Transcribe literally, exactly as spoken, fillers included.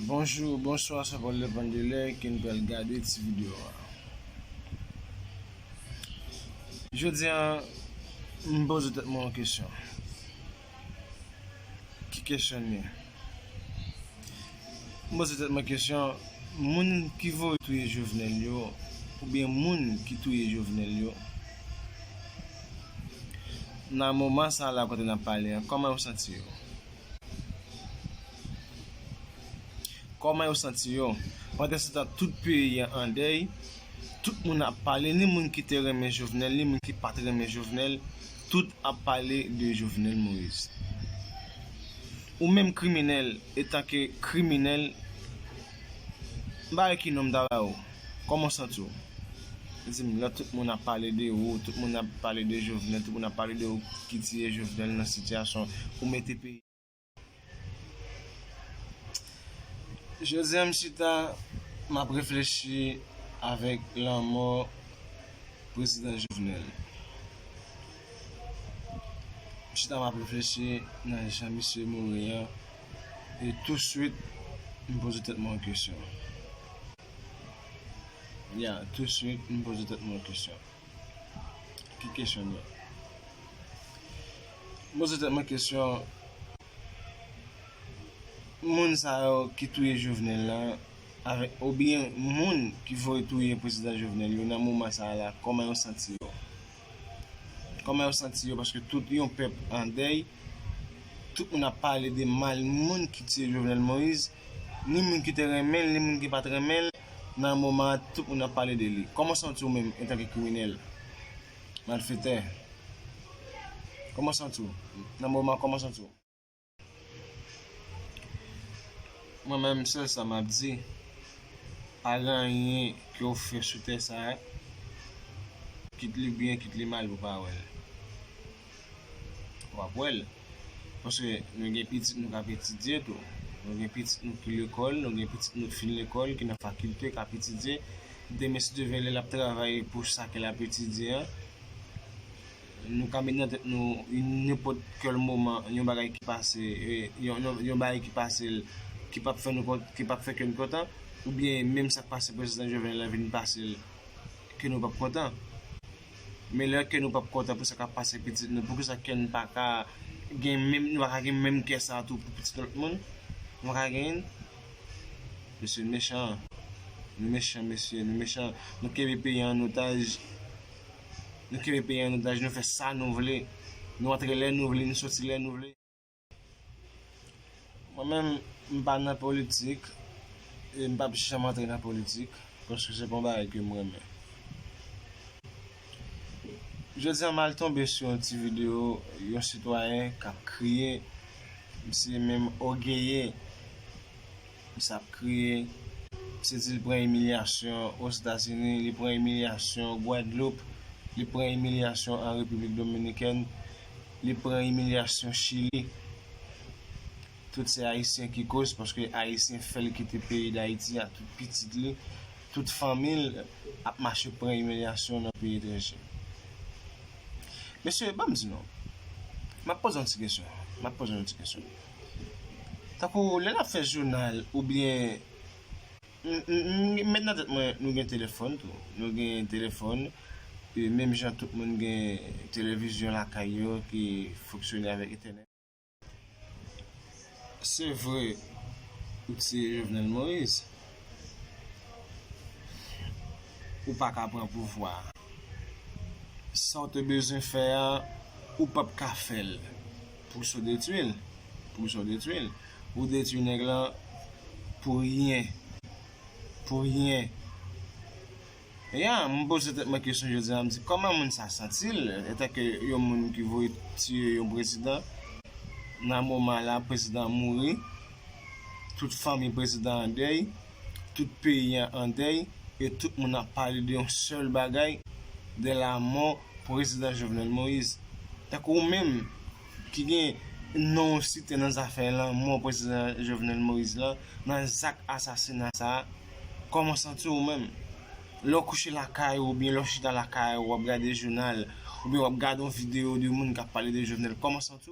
Bonjou, bonswa, sa pral depann de lè ke n pral gade ti videyo a. Jodi a, m poze tèt mwen yon kesyon. Ki kesyon l ye? M poze tèt mwen kesyon, moun ki voye touye Jovenel yo, oubyen moun ki touye Jovenel yo, nan moman sa a la kote n ap pale a, kòman yo santi yo? Kòman yo santi yo? Pandansetan, tout peyi an an dèy, tout moun ap pale, ni moun ki te renmen Jovenel, ni moun ki pa t renmen Jovenel, tout ap pale de Jovenel Moïse. Ou menm kriminèl, etanke kriminèl, m pa wè ki non m ta ba ou. Kòman w santi w? Di m, lè tout moun ap pale de ou, tout moun ap pale de Jovenel, tout moun ap pale de ou ki tiye Jovenel nan sitiyasyon ou mete peyi. Jodi a, m chita, m ap reflechi avèk lanmò prezidan Jovenel. M chita, m ap reflechi nan jan misye mouri an, e touswit, m poze tèt mwen yon kesyon. Ya, touswit, m poze tèt mwen yon kesyon. Ki kesyon m ye? M poze tèt mwen kesyon, moun sa yo ki touye Jovenel la, avèk, oubyen moun ki voye touye prezidan Jovenel yo nan moman sa a la, kòman yo santi yo? Kòman yo santi yo? Paske tout yon pèp an dèy, tout moun ap pale de mal moun ki tiye Jovenel Moïse, ni moun ki te renmen l, ni moun ki pa t renmen l, nan moman an, tout moun ap pale de li. Kòman w santi w menm, antanke kriminèl, malfetè? Kòman w santi w? Nan moman an, kòman w santi w? Mwen menm, sèl sa m ap di, pa gen anyen ke w fè sou tè sa a, kit li byen, kit li mal, ou pa wè l. W ap wè l. Paske nou gen pitit nou k ap etidye tou. Nou gen pitit nou ki lekòl, nou gen pitit nou k fin lekòl, ki nan fakilte, k ap etidye. Demen, si Dye vle, lè l ap travay pou sa ke l ap etidye an, nou ka met nan tèt nou, nenpòt kèl moman, yon bagay ki pase, e, yon, yon, yon bagay ki pase l, ki p ap fè nou kont-, ki p ap fè kè n kontan, oubyen menm sa k pase prezidan Jovenel la vin pase l, ke nou p ap kontan. Men lè kè nou p ap kontan pou sa k ap pase pitit nou, poukisa kè n pa ka gen menm, nou pa ka gen menm kè sa a tou pou pitit lòt moun? Nou pa ka genyen l? Mesye mechan. Nou mechan, mesye, nou mechan. Nou kenbe peyi an otaj. Nou kenbe peyi an otaj, nou fè sa nou vle. Nou antre lè nou vle, nou soti lè nou vle. Mwen menm, m pa nan politik, e m p ap janm antre nan politik, paske se pa yon bagay ke m renmen. Jodi a, m al tonbe sou yon ti videyo, yon sitwayen k ap kriye, misye menm ògeye, misye ap kriye, misye di l pran imilyasyon Ozetazini, li pran imilyasyon Gwadloup, li pran imilyasyon an Repiblik Dominikèn, li pran imilyasyon Chili. Tout se Ayisyen ki koz, paske Ayisyen fè l kite peyi Dayiti a tout pitit li, tout fanmi l ap mache pran imilyasyon nan peyi etranje. Mesye, ban m di nou, m ap poze yon ti kesyon, m ap poze yon ti kesyon. Tankou lè n ap fè jounal oubyen M, m, m met nan tèt mwen, nou gen telefòn tou. Nou gen telefòn, e menm jan tout moun gen televizyon lakay yo ki fonksyone avèk entènèt. Se vre, ou tiye Jovenel Moïse, ou pa ka pran pouvwa a. Sa w te bezwen fè a, ou p ap ka fè l. Poukisa w detwi l? Poukisa w detwi l? Ou detwi nèg lan pou ryen. Pou ryen. Ya, m poze tèt mwen kesyon jodi a, m di, kòman moun sa santi l, antanke yon moun ki voye tiye yon prezidan, nan moman la, prezidan an mouri, tout fanmi prezidan an dèy, tout peyi an an dèy, e tout moun ap pale de yon sèl bagay, de la mort prezidan Jovenel Moïse. Tankou ou menm, ki gen non w site nan zafè lanmò prezidan Jovenel Moïse lan, nan zak asasina sa a, kòman w santi w ou menm? Lè w kouche lakay ou, oubyen lè w chita lakay ou, w ap gade jounal, oubyen w ap gade yon videyo de moun k ap pale de Jovenel, kòman w santi w?